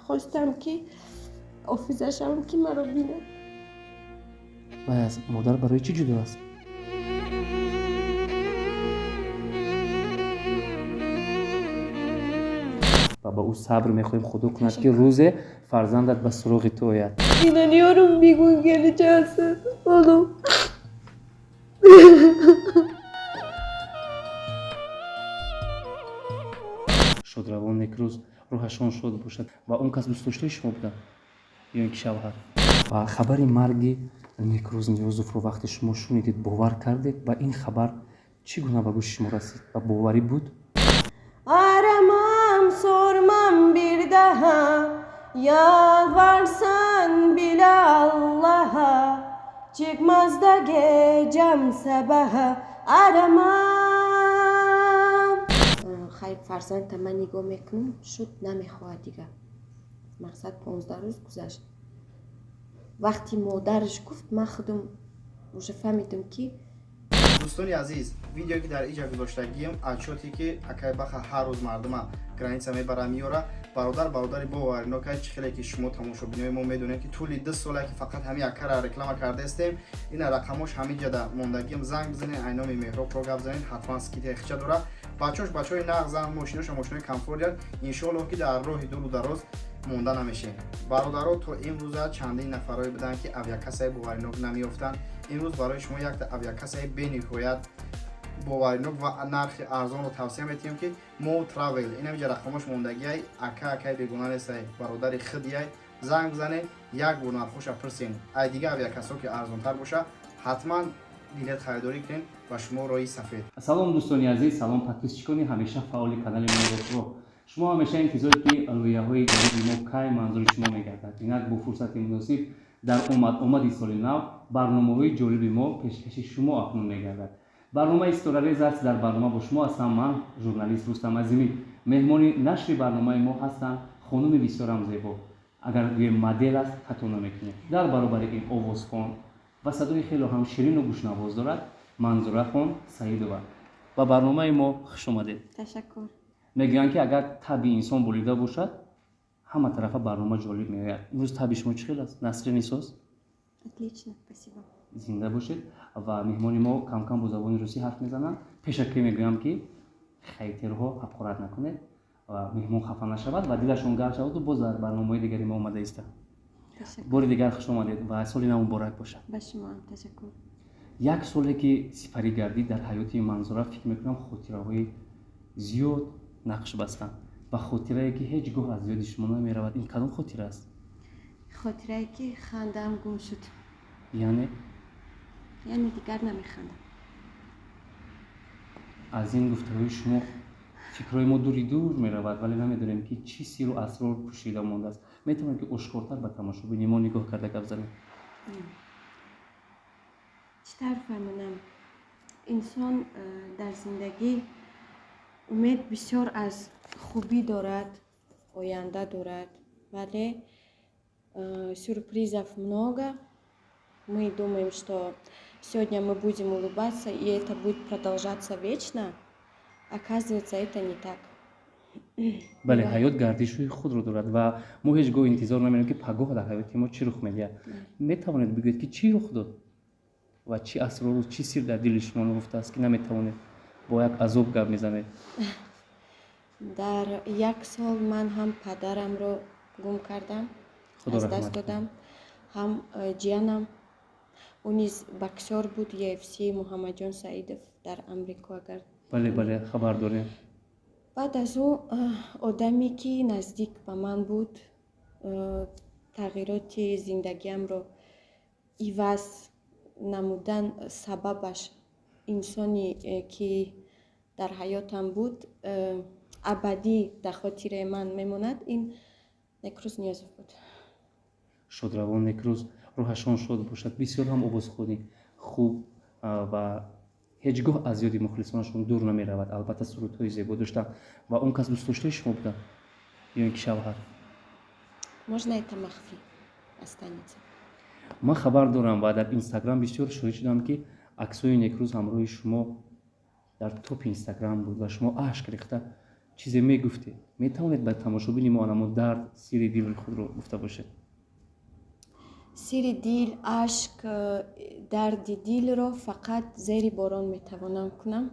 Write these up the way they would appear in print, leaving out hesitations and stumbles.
Хостам, ки ҳофиза шавам, ки маро бинад. Вай аз модар барои чӣ ҷудо аст? Ва ба ӯ сабр мехоҳем. Худо кунад, ки рӯзе фарзандат ба суроғи ту ояд. İnanıyorum, bir gün geleceksin oğlum. Шодравон Некрӯз, рӯҳашон шод бошад. Ва он кас дӯстдоштаи шумо буданд ё ин ки шавҳар? Ва хабари марги Некрӯз Ниёзовро вақте шумо шунидед, бовар кардед? Ва ин хабар чӣ гуна ба гӯши шумо расид ва боварӣ буд? Aramam, sormam bir daha. Yalvarsan bile Allah'a. Çıkmaz da gecem sabaha. Aramam. Хайр, фарзандта ман нигоҳ мекунам, шуд, намехоҳад дига. Мақсад, 15 рӯз гузашт. Вақти модараш гуфт, ман худам уже фаҳмидам, ки Дӯстони азиз, видеое, ки дар иҷа гузоштагием, отчёте, ки акай Баха ҳар рӯз мардума граница мебара, меёра. Бародар, бародари боваринок, чӣ хеле ки шумо тамошобинои мо медонед, ки тӯли 2 сола ки фақат ҳамин акара реклама кардаистем. Ина рақамош ҳамин ҷада мондагием, занг бизанед, айноми Меҳробро гап занед, ҳатман скидка хича дора. Бачош бачаҳои нағзан, мошиноша мошинои комфортян. Иншоаллоҳ, ки дар роҳи дуру дароз монда намешем. Бародаро, то имрӯза чандин нафарое буданд, ки авиакассаи боваринок намеёфтанд. Имрӯз барои шумо якта авиакассаи бениҳоят боваринок ва нархи арзонро тавсия метиҳем, ки Мо Травел. Инамиҷа рақамош мондагиай. Ака акай бегуна нестай, бародари хидияй. Занг бизанед, як бор нархоша пурсен. Ай дига авиакассо ки арзонтар боша, ҳатман билет харидорӣ кунед ва шумо роҳи сафед. Салом, дӯстони азиз, салом, подписчикони ҳамеша фаъоли канали Мо. Шумо ҳамеша интизоред, ки лоиҳаҳои ҷадиди мо кай манзури шумо мегардад. Инак, бо фурсати муносиб дар омад омади соли нав барномаҳои ҷолиби мо пешкаши шумо акнун мегардад. Барномаи Ситорарез аст. Дар барнома бо шумо ҳастам ман, журналист Рустам Азимӣ. Меҳмони нашри барномаи мо ҳастанд хонуми бисёрам зебо, агар гӯем, модел аст, хато намекунем. Дар баробари ин овозхон ва садои хело ҳам ширину гӯшнавоз дорад. Манзурахон Саидова, ба барномаи мо хуш омадед. Ташаккур. Мегӯянд, ки агар таби инсон болида бошад, ҳама тарафа барнома ҷолиб меояд. Имрӯз таби шумо чӣ хел аст? Настроение соз? Отлично, спасибо. Зинда бошед. Ва меҳмони мо камкам бо забони русӣ ҳарф мезананд. Пешакӣ мегӯям, ки хейтерҳо ҳақорат накунед ва меҳмон хафа нашавад ва дилашон гарм шаваду боз дар барномаҳои дигари мо омада иста. Ташаккур. Бори дигар хуш омадед ва соли нав муборак бошад. Ба шумо ҳам ташаккур. Як соле, ки сипарӣ гардид, дар ҳаёти Манзура, фикр мекунам, хотираҳои зиёд нақш бастанд. Ва хотирае, ки ҳеҷ гоҳ аз ёди шумо намеравад, ин кадом хотира аст? Хотирае, ки хандаам гум шуд. Яъне? Яъне дигар намехандам. Аз ин гуфтаҳои шумо фикрҳои мо дури дур меравад, вале намедонем, ки чӣ сиру асрор пӯшида мондааст. Метавонед, ки ошкортар ба тамошобини мо нигоҳ карда гап занед? Чӣ тавр фаҳмонам? Инсон дар зиндагӣ умед бисёр аз хубӣ дорад, оянда дорад, вале сюрпризов много. Мы думаем, что сегодня мы будем улыбаться и это будет продолжаться вечно. Оказывается, это не так. Бале, ҳаёт гардишҳои худро дорад ва мо ҳеҷ гоҳ интизор намерем, ки пагоҳ дар ҳаёти мо чӣ рух медиҳад. Метавонед бигӯед, ки чӣ рух дод ва чӣ асрору чӣ сир дар дили шумо нуҳуфтааст, ки наметавонед, бо як азоб гап мезанед? Дар як сол ман ҳам падарамро гум кардам, Худо аз даст раҳмат кунад. додам, ҳам ҷиянам. Ӯ низ боксёр буд, UFC, Муҳаммадҷон Саидов, дар Амрико, агар Бале, хабар дорем. Баъд аз ӯ одаме, ки наздик ба ман буд, тағйироти зиндагиамро иваз намудан сабабаш инсоне, ки дар ҳаётам буд, абадӣ дар хотираи ман мемонад, ин Некрӯз Ниёзов буд. Шодравон Некрӯз, рӯҳашон шод бошад. Бисёр ҳам овозхонӣ хуб ва ҳеҷ гоҳ аз ёди мухлисонашон дур намеравад. Албатта, сурудҳои зебо доштанд. Ва он кас дӯстдоштаи шумо буданд ё ин ки шавҳар? Можно, это махфӣ останется? Ман хабар дорам ва дар Инстаграм бисёр шоҳид шудам, ки аксҳои Некрӯз ҳамроҳи шумо дар топи Инстаграм буд ва шумо ашк рехта Чизе мегуфтед, метавонед ба тамошобини мо анамо дард, сири дили худро гуфта бошед? Сири дил, ашк, дарди дилро фақат зери борон метавонам кунам.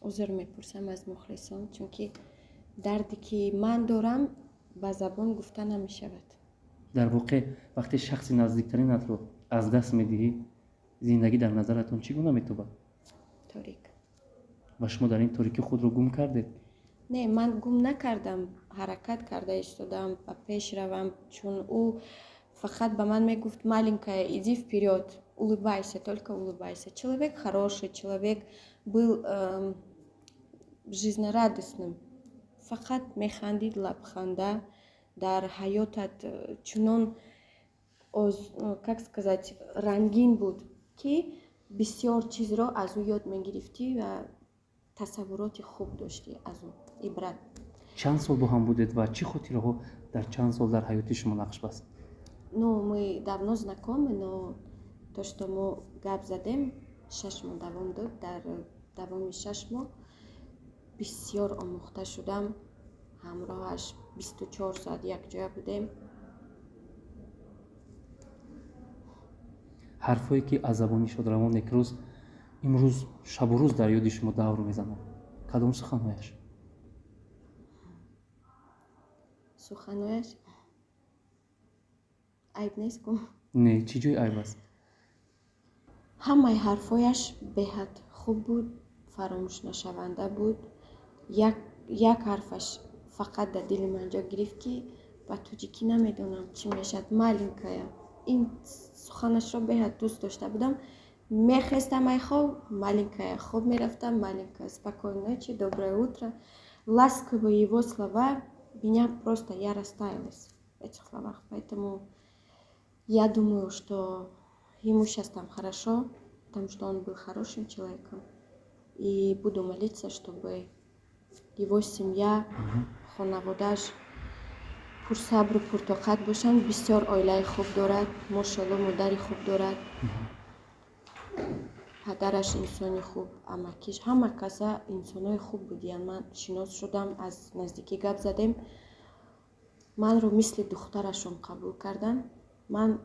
Узр мепурсам аз мухлисон, чунки дарде ки ман дорам, ба забон гуфта намешавад. Дар воқеъ, вақте шахси наздиктаринатро аз даст медиҳӣ, зиндагӣ дар назаратон чӣ гуна метобад? Торик. Ва шумо дар ин торикӣ худро гум кардед? Не, ман гум накардам, ҳаракат карда истодам, ба пеш равам, чун ӯ фақат ба ман мегуфт: «Маленькая, иди вперед, улыбайся, только улыбайся». Человек хороший, человек был жизнерадостным, фақат механдид, лабханда. Дар ҳаётат чунон, как сказать, рангин буд, ки бисёр чизро аз ӯ ёд мегирифтӣ ва тасаввуроти хуб доштӣ аз ӯ, ибрат. Чанд сол бо ҳам будед ва чӣ хотираҳо дар чанд сол дар ҳаёти шумо нақш баст? Ну, мы давно знакомы, но то, что мо гап задем, 6 моҳ давом дод. Дар давоми 6 моҳ бисёр омӯхта шудам ҳамроҳаш, 24 соат якҷоя будем. Ҳарфҳое, ки аз забони шодравон Некрӯз имрӯз шабу рӯз дар ёди шумо давр мезанад, кадом суханҳояш? Суханҳояш айб нест ку? Не, чӣ ҷои айб аст? Ҳамаи ҳарфҳояш беҳад хуб буд, фаромӯшнашаванда буд. Як ҳарфаш фақат дар дили ман ҷо гирифт, ки ба тоҷикӣ намедонам чӣ мешавад, «маленькая». Ин суханашро беҳад дӯст дошта будам. Мехестам ай хоб, «маленькая», хоб мерафтам, «маленькая, спокойной ночи, доброе утро». Ласковые его слова, меня просто, я растаялась в этих словах. Поэтому я думаю, что ему сейчас там хорошо, потому что он был хорошим человеком, и буду молиться, чтобы его семья, хонаводааш пурсабру пуртоқат бошанд. Бисёр оилаи хуб дорад, мошалло, модари хуб дорад, падараш инсони хуб, амакиш, ҳама каса инсонои хуб будиянд. Ман шинос шудам, аз наздикӣ гап задем, манро мисли духтарашон қабул карданд. Ман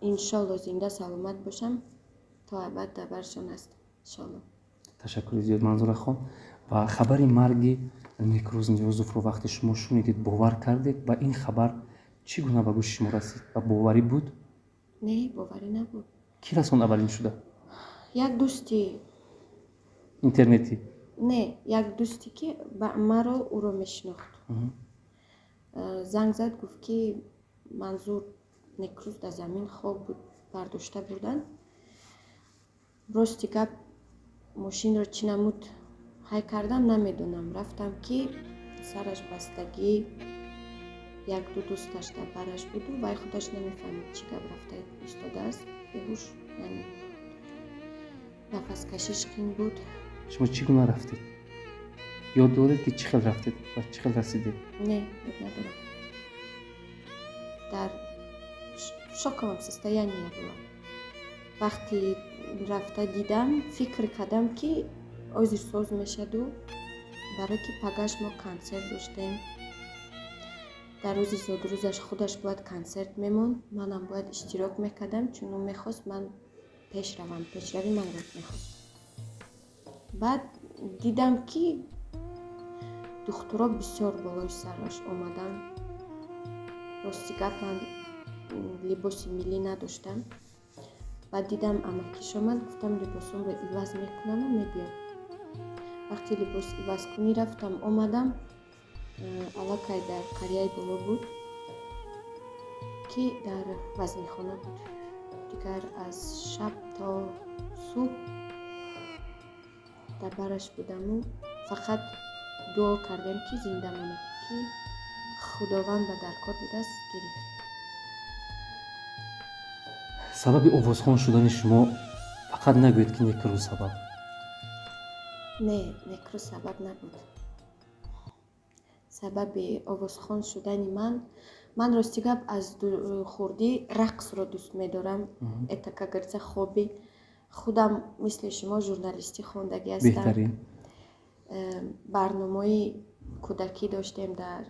иншолло зинда саломат бошам, то абад дар баршон ҳастам, иншолло. Ташаккури зиёд, Манзурахон. Ва хабари марги Некрӯз Ниёзовро вақте шумо шунидед, бовар кардед? Ва ин хабар чӣ гуна ба гӯши шумо расид ва боварӣ буд? Не, боварӣ набуд. Кӣ расон аввалин шуда? Як дӯсти интернетӣ? Не, як дӯсте, ки маро ӯро мешинохт, занг зад, гуфт, ки Манзур Некрӯз дар замин хоб буд, бардошта бурданд. Рости гап, мошинро чӣ намуд ҳай кардам, намедонам. Рафтам, ки сараш бастагӣ, як-ду дӯсташ дар бараш буду вай худаш намефаҳмид, чӣ гап рафта истодааст, беҳуш, яъне нафаскашиш қин буд. Шумо чӣ гуна рафтед? Ёд доред, ки чӣ хел рафтед ва чӣ хел расидед? Не, ёд надорам. Дар шоковом состоянии я была. Вақти рафта дидам, фикр кардам, ки озир соз мешаду, барое ки пагаш мо консерт доштем. Дар рӯзи зодрӯзаш худаш бояд консерт мемонд, манам бояд иштирок мекардам, чун ӯ мехост ман пеш равам, пешрави манро мехост. Баъд дидам, ки духтуро бисёр болои сараш омаданд. Рости гап, ман либоси миллӣ надоштам. Баъд дидам, амакиш омад, гуфтам, либосомро иваз мекунаму мебиём. Вақте либос ивазкунӣ рафтам, омадам, аллакай дар қарияи боло буд, ки дар вазнихона буд. Дигар аз шаб то субҳ дар бараш будаму фақат дуо кардем, ки зинда монад, ки Худованд ба даркор будааст, гирифт. Сабаби овозхон шудани шумо, фақат нагӯед, ки Некрӯз сабаб. Не, Некрӯз сабаб набуд сабаби овозхон шудани ман. Ман, рости гап, аз хурдӣ рақсро дӯст медорам, это, как говорится, хобби. Худам мисли шумо журналистӣ хондагӣ ҳастам. Беҳтарин. Барномаи кӯдакӣ доштем дар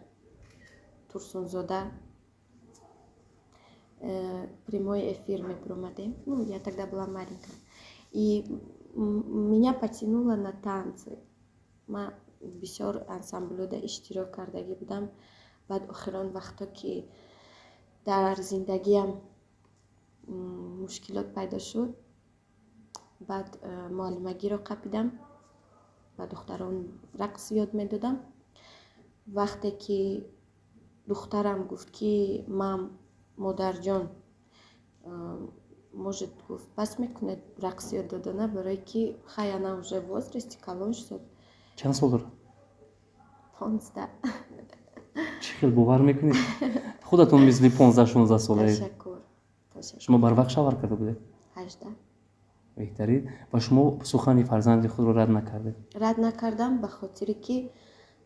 Турсунзода, прямой эфир мебуромадем. Ну, я тогда была маленькая, и меня потянуло на танцы. Ман бисёр ансамблода иштирок кардагӣ будам. Баъд охирон вақто, ки дар зиндагиам мушкилот пайдо шуд, баъд муаллимагиро қапидам, ба духтарон рақс ёд медодам. Вақте ки духтарам гуфт, ки мам, модарҷон, может, гуфт, бас мекунед рақс ёд додана, барое ки хай, она уже в возрасте, калон шуд. Чанд сол дорад? 15. Чӣ хел бовар мекунед? Худатон мисли 15-16 солаед. Ташаккур, ташаккур. Шумо барвақт шавҳар карда будед? 18. Беҳтарин. Ва шумо сухани фарзанди худро рад накардед? Рад накардам, ба хотире ки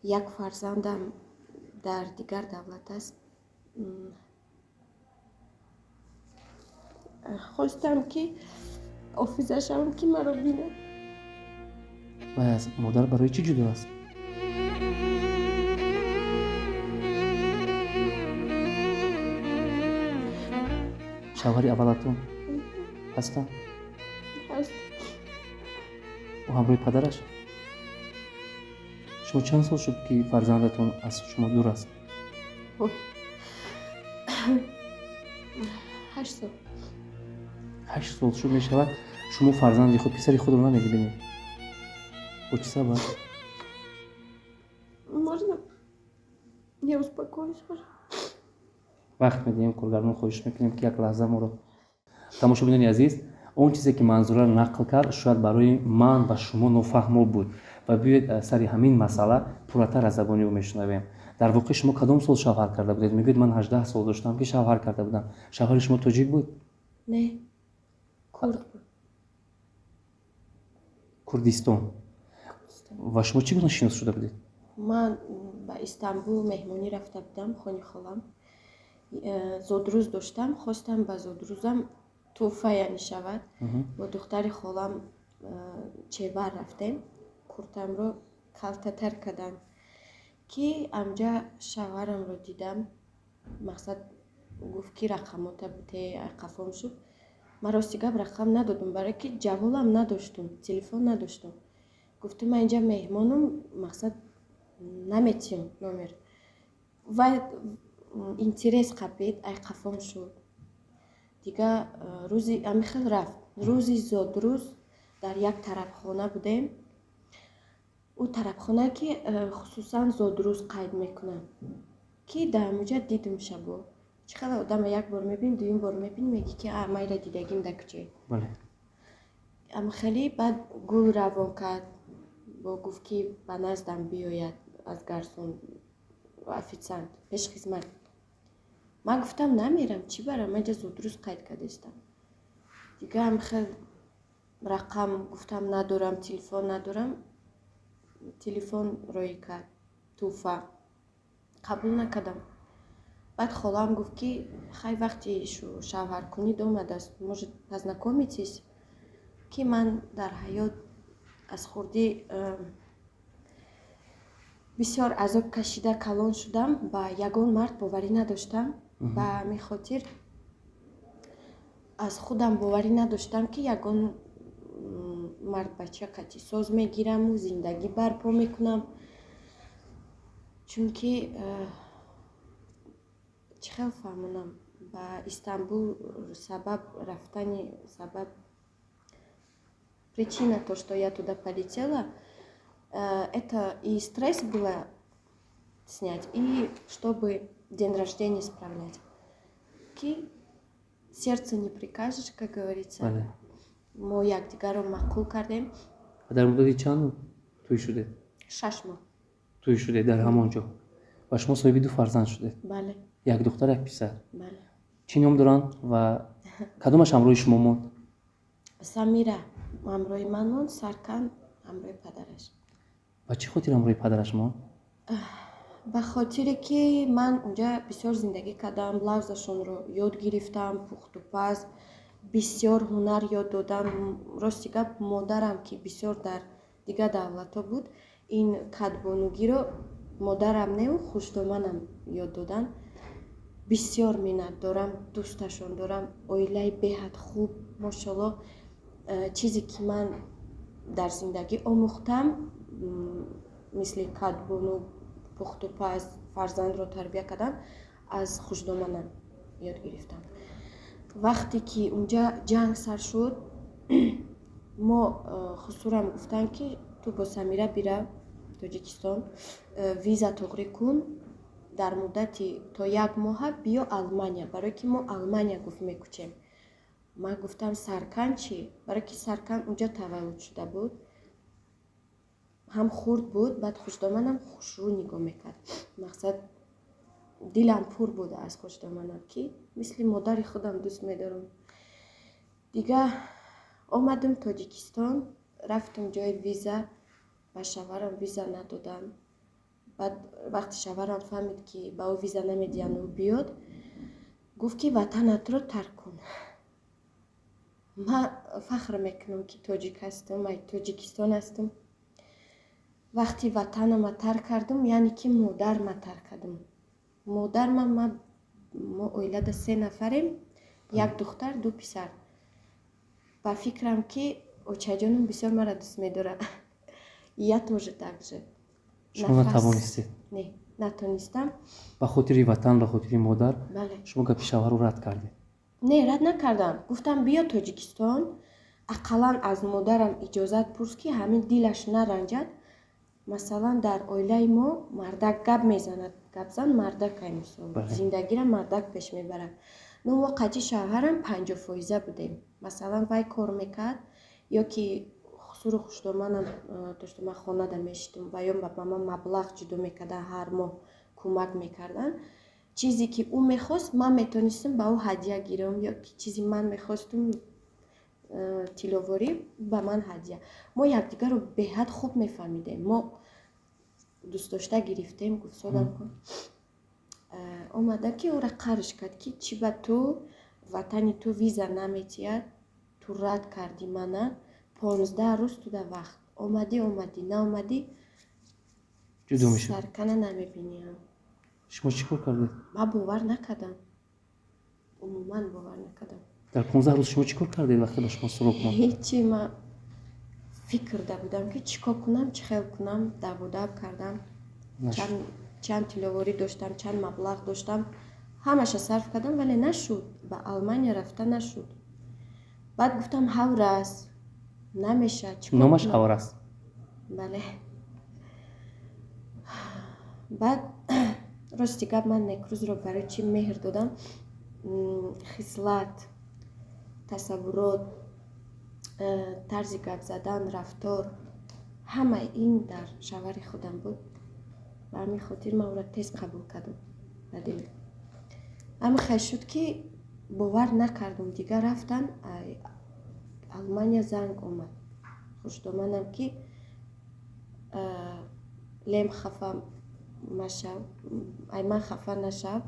як фарзандам дар дигар давлат аст. Хостам, ки офиза шавам, ки маро бинад. Вай аз модар барои чӣ ҷудо аст? Шавҳари аввалатон ҳастанд? Ҳаст. Ӯ ҳамроҳи падараш? Шумо чанд сол шуд, ки фарзандатон аз шумо дур аст? Ой. 8 сол. 8 сол шуд мешавад, шумо фарзанди худ, писари худро намебинед. Бо чӣ сабаб? Можно я успокоюсь, пожалуйста? Вақт медиҳем, коргардон, хоҳиш мекунем, ки як лаҳза моро. Тамошобинони азиз, он чизе ки Манзура нақл кард, шояд барои ман ва шумо нофаҳмо буд, ва биёед, сари ҳамин масъала пурратар аз забони ӯ мешунавем. Дар воқеъ, шумо кадом сол шавҳар карда будед? Мегӯед, ман 18 сол доштам, ки шавҳар карда будам. Шавҳари шумо тоҷик буд? Не, курд буд. Курдистон. Ва шумо чӣ гуна шинос шуда будед? Ман ба Истанбул меҳмонӣ рафта будам, хони холам. Зодрӯз доштам, хостам ба зодрӯзам тӯҳфа яъне шавад. Бо духтари холам чевар рафтем, куртамро калтатар кардам, ки амҷа шавҳарамро дидам. Мақсад, гуфт, ки рақамота бите, қафом шуд. Ман, рости гап, рақам надодам, барое ки ҷаволам надоштум, телефон надоштум. Гуфтум, ман инҷа меҳмонам, мақсад, наметиҳам номер. Вай интерес қапид, ай қафом шуд. Дига рӯзи ҳамин хел рафт. Рӯзи зодрӯз дар як тарабхона будем. Ӯ тарабхона, ки хусусан зодрӯз қайд мекунанд, ки дар ҳамуҷа дидум шабо. Чӣ қадар одама як бор мебинӣ, дуюм бор мебинӣ, мегӣ, ки а, ман ира дидагим дар куҷое. Хеле баъд гул равон кард, бо гуфт, ки ба наздам биёяд аз гарсон, офитсиант, пешхизмат. Ман гуфтам, намерам, чӣ барам, ман инҷа зодрӯз қайд кардастам. Дига ҳам хел рақам гуфтам надорам, телефон надорам. Телефон роӣ кард, тӯҳфа. Қабул накардам. Баъд холаам гуфт, ки хай, вақти шавҳаркунӣ омадааст, может, познакомитесь, ки ман дар ҳаёт аз хурдӣ бисёр азоб кашида калон шудам, ба ягон мард боварӣ надоштам. Ба ҳамин хотир аз худам боварӣ надоштам, ки ягон мардбача қатъи соз мегираму зиндагӣ барпо мекунам, чунки чӣ хел фаҳмонам, ба Истанбул сабаб рафтани, сабаб, причина то, что я туда полетела, это и стресс было снять, и чтобы день рождения справлять, ки сердце не прикажешь, как говорится. Мо якдигарро маъқул кардем. Дар муддати чанд тӯй шудед? 6 моҳ. Тӯй шудед дар ҳамон ҷо ва шумо соҳиби ду фарзанд шудед? Бале. Як духтар, як писар? Бале. Чӣ ном доранд ва кадомаш ҳамроҳи шумо монд? Самира ҳамроҳи ман монд, Саркан ҳамроҳи падараш. Ба чӣ хотир ҳамроҳи падараш монд? Ба хотире ки ман унҷа бисёр зиндагӣ кардам, лафзашонро ёд гирифтам, пухтупаз, бисёр ҳунар ёд додам. Рости гап, модарам, ки бисёр дар дигар давлатҳо буд. Ин кадбонугиро модарам неу, хушдоманам ёд додан. Бисёр миннат дорам, дӯсташон дорам. Оилаи беҳад хуб, мошалло. Чизе ки ман дар зиндагӣ омӯхтам, мисли кадбону, пухтупаз, фарзандро тарбия кардан, аз хушдоманам ёд гирифтам. Вақте ки унҷа ҷанг сар шуд, мо хусурам гуфтанд, ки ту бо Самира бирав Тоҷикистон, виза туғрӣ кун, дар муддати то як моҳа биё Алмания, барое ки мо Алмания, гуфт, мекӯчем. Ман гуфтам: «Саркан чӣ?» Барое ки Саркан унҷа таваллуд шуда буд, ҳам хурд буд. Баъд хушдоманам хушрӯ нигоҳ мекард. Мақсад, дилам пур буд аз хушдоманам, ки мисли модари худам дӯст медорам. Дига омадам Тоҷикистон, рафтам ҷои виза, ба шавҳарам виза надоданд. Баъд вақте шавҳарам фаҳмид, ки ба ӯ виза намедиҳанд, ӯ биёд, гуфт, ки ватанатро тарк кун. Ман фахр мекунам, ки тоҷик ҳастам, ай Тоҷикистон ҳастам. Вақти ватанама тарк кардам, яъне ки модарма тарк кардам. Модарма мо оилада се нафарем: як духтар, ду писар. Ба фикрам, ки очаҷонам бисёр маро дӯст медорад, я тоже так же. Шумо натавонистед? Не, натонистам. Ба хотири ватан, ба хотири модар. Бале. Шумо гапи шавҳарро рад кардед? Не, рад накардам. Гуфтам: «Биё Тоҷикистон, ақаллан аз модарам иҷозат пурс, ки ҳамин дилаш наранҷад». Масалан, дар оилаи мо мардак гап мезанад, гапзан мардак ай, мисол, зиндагиро мардак пеш мебарад. Но мо қати шавҳарам 50-фоиза будем. Масалан, вай кор мекард ё ки хусуру хушдоманам, то что ман хонада мешидам ва ё ба ман маблағ ҷудо мекардан, ҳар моҳ кӯмак мекарданд. Чизе ки ӯ мехост, ман метонистам ба ӯ ҳадя гирам, ё ки чизи ман мехостум, тилловорӣ, ба ман ҳадя. Мо якдигарро беҳад хуб мефаҳмидем, мо дӯстдошта гирифтем. Гуфт: «Содам кун». Омада ки ӯра қарш кард, ки чӣ ба ту ватани ту виза наметиҳад, ту рад кардӣ мана, 15 рӯз туда вақт, омадӣ, омадӣ, наомадӣ, ҷудо мешуд. Саркана намебиниам. Шумо чӣ кор кардед? Ман бовар накардам, умуман бовар накардам. Дар 15 рӯз шумо чӣ кор кардед, вақте ба шумо срок монд? Ҳечи. Ман фикрда будам, ки чӣ кор кунам, чӣ хел кунам. Давудав кардам, чанд тилловорӣ доштам, чанд маблағ доштам, ҳамаша сарф кардам, вале нашуд, ба Алмания рафта нашуд. Баъд гуфтам: «Ҳаврас, намешавад, чӣ кор Номаш кунам?» Ҳаврас? Бале. Баъд, рости гап, ман Некрӯзро барои чӣ меҳр додам? Хислат, тасаввурот, тарзи гап задан, рафтор, ҳамаи ин дар шавҳари худам буд. Ба ҳамин хотир ман ӯро тез қабул кардам ба дил. Ҳамин хел шуд, ки бовар накардам. Дигар рафтан, Алмания занг омад, хушдоманам, ки лем хафа машав, ай ман хафа нашав,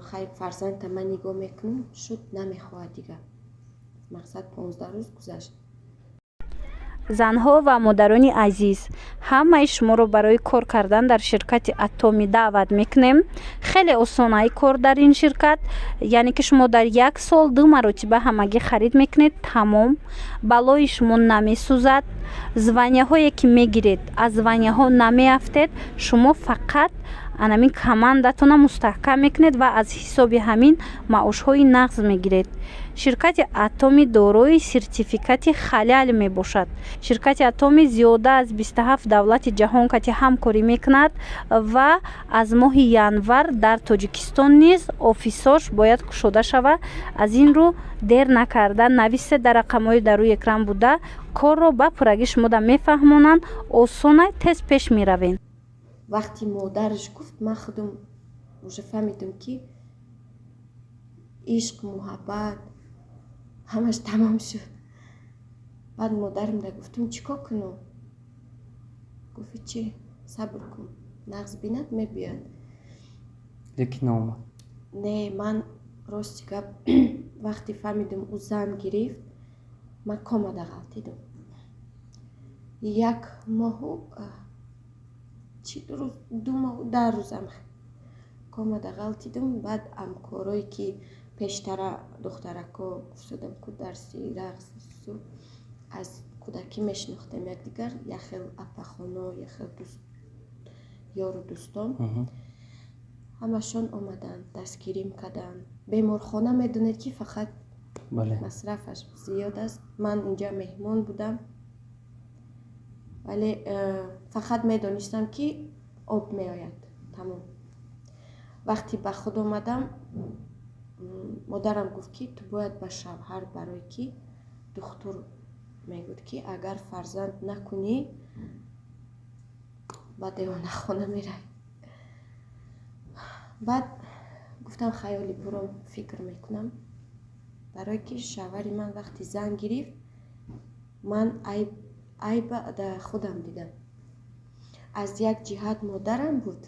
хай, фарзандта ман нигоҳ мекунам. Шуд, намехоҳад дигар. Мақсад, 15 рӯз гузашт. Занҳо ва модарони азиз, ҳамаи шуморо барои кор кардан дар ширкати Атоми даъват мекунем. Хеле осонаи кор дар ин ширкат, яъне ки шумо дар як сол ду маротиба ҳамагӣ харид мекунед, тамом. Балои шумо намесӯзад. Звания ҳое ки мегиред, аз звания ҳо намеафтед. Шумо фақат анамин командатона мустаҳкам мекунед ва аз ҳисоби ҳамин маошҳои нағз мегиред. Ширкати Атоми дорои сертификати халал мебошад. Ширкати Атоми зиёда аз 27 давлати ҷаҳон кати ҳамкорӣ мекунад ва аз моҳи январ дар Тоҷикистон низ офисош бояд кушода шавад. Аз ин рӯ, дер накарда нависед дар рақамҳои дар рӯи экран буда, корро ба пуррагӣ шумода мефаҳмонанд. Осона, тез пеш меравем. Вақти модараш гуфт, ман худам уже фаҳмидам, ки ишқ, муҳаббат, ҳамаш тамом шуд. Баъд модарамда гуфтам: «Чӣ кор кунам?» Гуфт: «Чӣ, сабр кун, нағз бинад, мебиёяд». Лекин наомад. Не, ман, рости гап, вақте фаҳмидам, ӯ зан гирифт, ман комада ғалтидам. Як моҳу 40 рӯз, 2 моҳу 10 рӯзам комада ғалтидум. Баъд ҳамкорое, ки пештара духтарако гуфтодам ку, дарси рақс аз кӯдакӣ мешинохтем якдигар, яхел апахоно, яхел ёру дӯстон, ҳамашон омаданд, дастгирим карданд. Беморхона медонед, ки фақат масрафаш зиёд аст. Ман инҷа меҳмон будам, вале фақат медонистам, ки об меояд, тамом. Вақте ба худ омадам, модарам гуфт, ки ту бояд ба шавҳар барои, ки духтур мегӯд, ки агар фарзанд накунӣ, ба девонахона меравӣ. Баъд гуфтам, хаёли буром, фикр мекунам, барое ки шавҳари ман вақти зан гирифт, ман айба дар худам дидам. Аз як ҷиҳат модарам буд,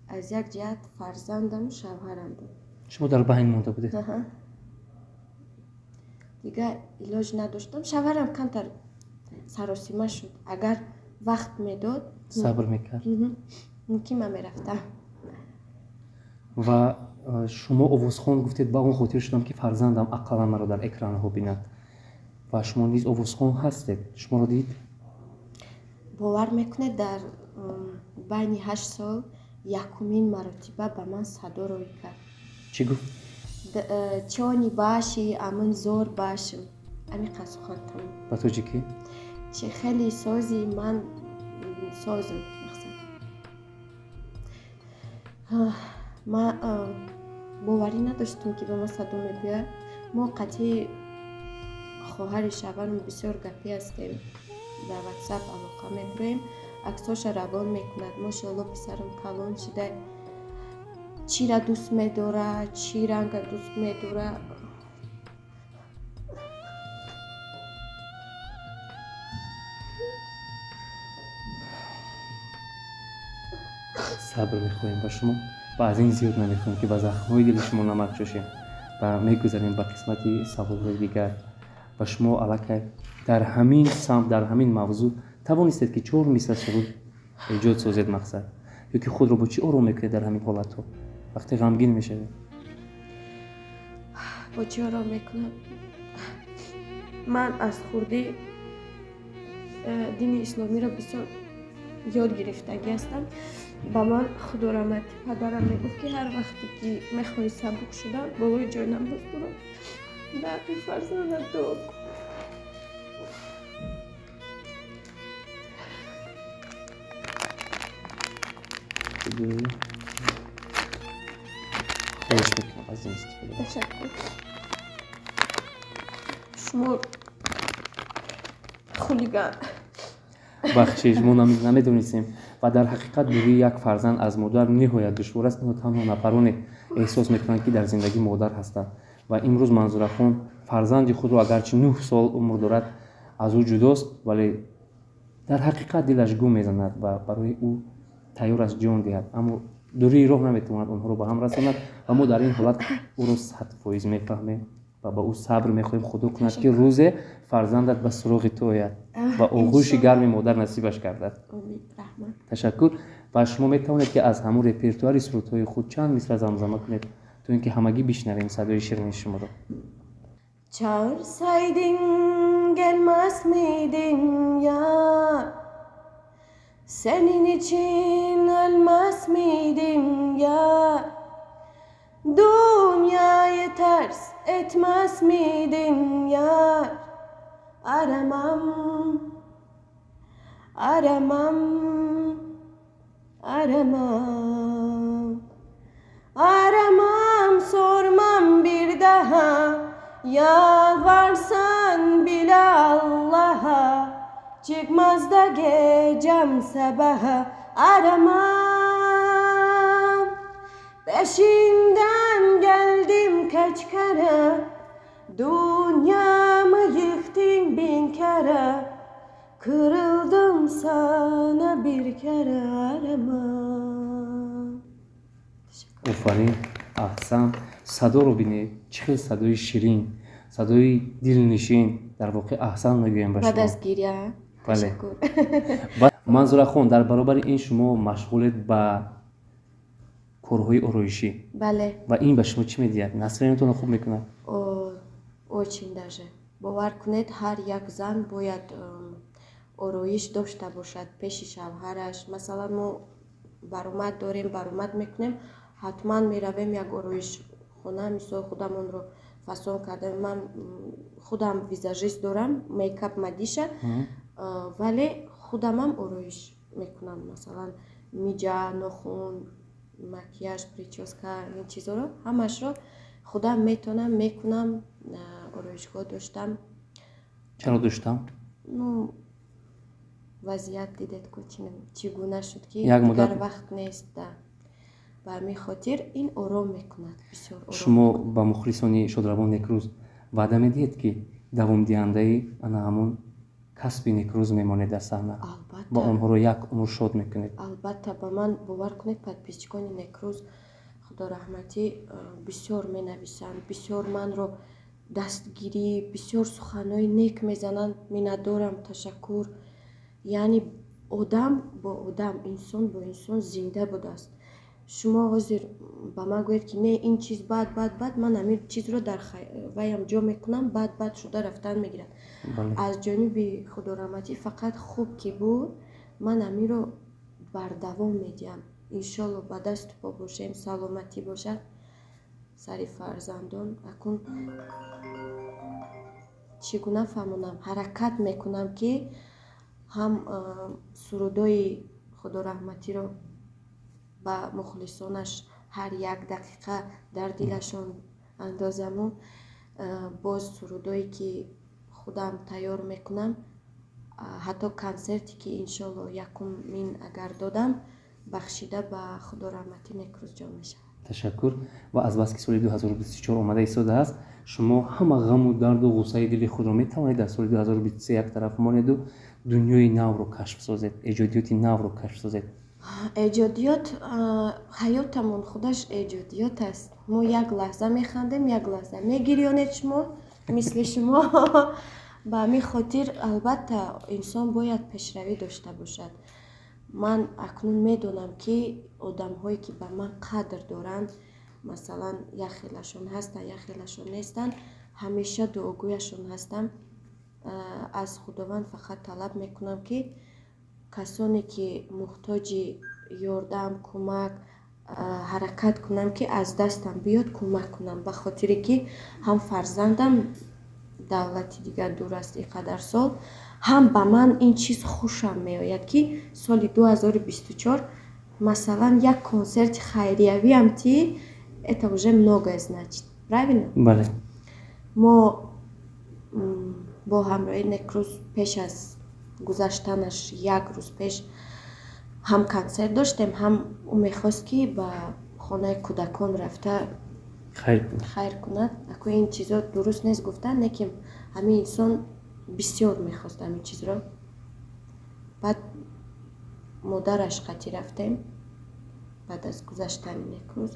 аз як ҷиҳат фарзандаму шавҳарам буд. Шумо дар байн монда будед. Дигар илоҷ надоштам. Шавҳарам камтар саросима шуд. Агар вақт медод, сабр мекард, мумкин ман мерафтам. Ва шумо овозхон гуфтед, ба он хотир шудам, ки фарзандам ақаллан маро дар экранҳо бинад. Ва шумо низ овозхон ҳастед, шуморо дид? Бовар мекунед, дар байни 8 сол якумин маротиба ба ман садо роҳӣ кард. Чӣ гуфт? Чони баши амин зор башим, амиқа сухан, тамом. Ба тоҷикӣ? Чи хеле сози, ман созм, мақсад. Ман боварӣ надоштам, ки ба ман садо мегӯяд. Мо қатъи хоҳари шавҳарам бисёр гапӣ ҳастем, дар Ватсап алоқа мебуроем, аксоша равон мекунад. Мошоалло, писарам калон шуда, чира дӯст медорад, чӣ ранга дӯст медорад. Сабр мехоҳем ба шумо ва аз ин зиёд намехоҳем, ки ба захмҳои дили шумо намак ҷӯшем, ва мегузарем ба қисмати саволҳои дигар. Ва шумо аллакай дар ҳамин самт, дар ҳамин мавзӯъ тавонистед, ки чор мисра суруд эҷод созед. Мақсад ё ки худро бо чӣ ором мекунед дар ҳамин ҳолатҳо, вақте ғамгин мешавед? Бо чӣ ором мекунам? Ман аз хурдӣ дини исломиро бисёр ёд гирифтагӣ ҳастам. Ба ман, худо раҳмати, падарам мегуфт, ки ҳар вақте ки мехоҳӣ сабук шудан, болои ҷои намоз буро, дар ҳаққи фарзандат дуо кун. Хоҳиш мекунам, аз ин истифода. Ташаккур. Шумо хулиган. Бахшиш, мо намедонистем. Ва дар ҳақиқат дурии як фарзанд аз модар ниҳоят душвор аст. Ино танҳо нафароне эҳсос мекунанд, ки дар зиндагӣ модар ҳастанд. Ва имрӯз Манзурахон фарзанди худро, агарчи 9 сол умр дорад, аз ӯ ҷудост, вале дар ҳақиқат дилаш гум мезанад ва барои ӯ тайёр аст ҷон диҳад, аммо дурии роҳ наметавонад онҳоро ба ҳам расонад. Ва мо дар ин ҳолат ӯро 100% мефаҳмем ва ба ӯ сабр мехоҳем. Худо кунад, ки рӯзе фарзандат ба суроғи ту ояд ва оғӯши гарми модар насибаш гардад. Ташаккур. Ва шумо метавонед, ки аз ҳамун репертуари сурудҳои худ чанд мисра замзама кунед, то ин ки ҳамагӣ бишнавем садои ширини шуморо. Çağırsaydın gelmez miydim yar? Senin için ölmez miydim yar? Dünyayı ters etmez miydim yar? Aramam, aramam, aramam. Aramam, sormam bir daha. Yalvarsan bile Allah'a, çıkmaz da gecem sabaha. Aramam. Peşinden geldim kaç kere, dünyamı yıktın bin kere. Kırıldım sana bir kere, aramam. Офарин, аҳсан! Садоро бинед, чӣ хел садои ширин, садои дилнишин. Дар воқеъ, аҳсан мегӯем ба Баъд шумо. аз гиря. Бале. Ташаккур. Манзурахон, дар баробари ин шумо машғулед ба корҳои ороишӣ. Бале. Ва ин ба шумо чӣ медиҳад? Настроение тонро хуб мекунад? Очень даже. Бовар кунед, ҳар як зан бояд ороиш дошта бошад пеши шавҳараш. Масалан, мо баромад дорем, баромад мекунем, ҳатман меравем як ороишхона, мисол, худамонро фасон карда. Ман худам визажист дорам, мейкап мадиша, вале худамам ороиш мекунам, масалан, миҷа, нохун, макияж, прическа, ин чизоро ҳамашро худам метавонам, мекунам. Ороишгоҳ доштам. Чаро доштам? Ну, вазъият дидед ку, чӣ гуна шуд, ки Як муддат. дигар вақт нест да. Ба ҳамин хотир ин ором мекунад, бисёр ором. Шумо ба мухлисони шодравон Некрӯз ваъда медиҳед, ки давомдиҳандаи ана ҳамон касби Некрӯз мемонед дар саҳна ва Албатта. онҳоро як умр шод мекунед? Албатта. Ба ман бовар кунед, подписчик они Некрӯз, худо раҳматӣ, бисёр менависанд, бисёр манро дастгирӣ, бисёр суханҳои нек мезананд. Миннатдорам, ташаккур. Яъне одам бо одам, инсон бо инсон зинда будааст. Шумо ҳозир ба ман гӯед, ки не, ин чиз бад, бад, бад, ман ҳамин чизро дар ваям ҷо мекунам, бад бад шуда рафтан мегирад. Аз ҷониби худораҳматӣ фақат хуб ки буд, ман ҳаминро бардавом медиҳам, иншолло. Ба дасту по бошем, саломатӣ бошад сари фарзандон. Акун чӣ гуна фаҳмонам, ҳаракат мекунам, ки ҳам сурудои худораҳматиро ба мухлисонаш ҳар як дақиқа дар дилашон андозаму, боз сурудое ки худам тайёр мекунам, ҳатто консерте ки иншолло якумин агар додам, бахшида ба худораҳматӣ Некрӯзҷон мешавад. Ташаккур. Ва азбаски соли 2024 омада истодааст, шумо ҳама ғаму дарду ғуссаи дили худро метавонед дар соли 2023 як тараф монеду дунёи навро кашф созед, эҷодиёти навро кашф созед? Эҷодиёт, ҳаётамон худаш эҷодиёт аст. Мо як лаҳза механдем, як лаҳза мегирёнед шумо, мисли шумо. Ба ҳамин хотир, албатта, инсон бояд пешравӣ дошта бошад. Ман акнун медонам, ки одамҳое ки ба ман қадр доранд, масалан, як хелашон ҳастанд, як хелашон нестанд, ҳамеша дуогӯяшон ҳастам. Аз Худованд фақат талаб мекунам, ки касоне ки муҳтоҷи ёрдам, кӯмак, ҳаракат кунам, ки аз дастам биёд, кӯмак кунам, ба хотире ки ҳам фарзандам давлати дигар дур аст ин қадар сол, ҳам ба ман ин чиз хушам меояд, ки соли 2024, масалан, як консерти хайриявиам ти, это уже многое значит, правильно? Бале. Мо бо ҳамроҳи Некрӯз пеш аз гузаштанаш, як рӯз пеш, ҳам консерт доштем, ҳам ӯ мехост, ки ба хонаи кӯдакон рафта хайр кунад. Аку ин чизо дуруст нест гуфтан, лекин ҳамин инсон бисёр мехост ҳамин чизро. Баъд модараш қатӣ рафтем. Баъд аз гузаштани Некрӯз,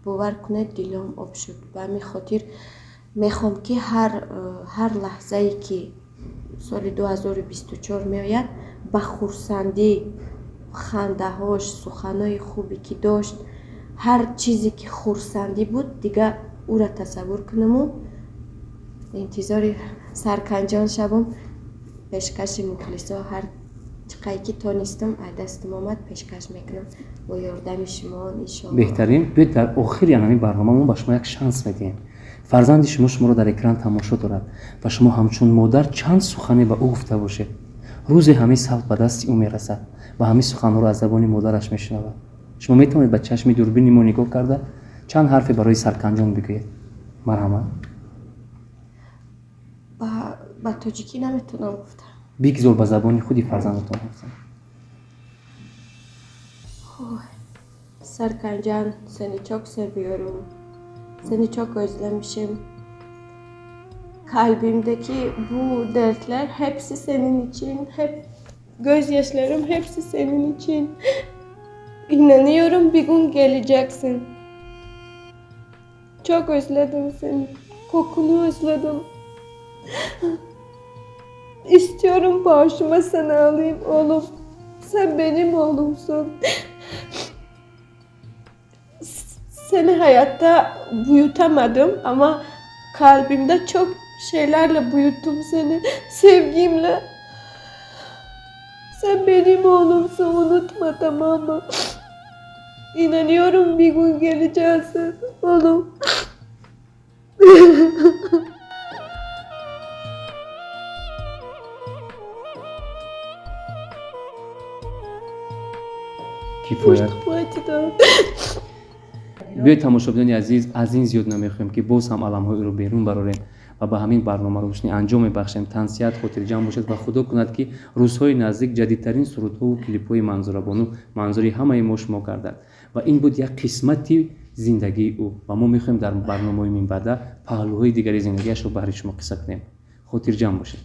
бовар кунед, дилом об шуд. Ба ҳамин хотир мехоҳам, ки ҳар лаҳзае ки соли 2024 меояд, ба хурсандӣ, хандаҳош, суханҳои хубе ки дошт, ҳар чизе ки хурсандӣ буд, дига ӯра тасаввур кунаму интизори Сарканҷон шавам. Пешкаши мухлисо ҳар чиқае ки тонистам, аз дастам омад, пешкаш мекунам бо ёрдами шумо, иншолло. Беҳтарин. Биёед, дар охири ҳамин барномамо ба шумо як шанс медиҳем. Фарзанди шумо шуморо дар экран тамошо дорад ва шумо ҳамчун модар чанд сухане ба ӯ гуфта бошед. Рӯзе ҳамин савт ба дасти ӯ мерасад ва ҳамин суханҳоро аз забони модараш мешунавад. Шумо метавонед ба чашми дурбини мо нигоҳ карда, чанд ҳарфе барои Сарканҷон бигӯед. Марҳамат. Ба тоҷикӣ наметавонам гуфта. Бигзор ба забони худи фарзандатон ҳарф занед. Serkancan, seni çok seviyorum. Seni çok özlemişim. Kalbimdeki bu dertler hepsi senin için. Hep gözyaşlarım, hepsi senin için. İnanıyorum, bir gün geleceksin. Çok özledim seni. Kokunu özledim. İstiyorum başıma seni alayım oğlum. Sen benim oğlumsun. Seni hayatta büyütemedim ama kalbimde çok şeylerle büyüttüm seni. Sevgimle. Sen benim oğlumsun, unutma, tamam mı? İnanıyorum bir gün geleceksin oğlum. Кифоят. Пушт. Биёед, тамошобинони азиз, аз ин зиёд намехоҳем, ки боз ҳам аламҳои ӯро берун барорем ва ба ҳамин барнома рӯшнӣ анҷом мебахшем. Тансиҳат, хотирҷамъ бошед ва худо кунад, ки рӯзҳои наздик ҷадидтарин сурудҳову клипҳои Манзурабону манзури ҳамаи мо шумо гардад. Ва ин буд як қисмати зиндагии ӯ ва мо мехоҳем дар барномаҳои минбаъда паҳлӯҳои дигари зиндагиашро баҳри шумо қисса кунем. Хотирҷамъ бошед.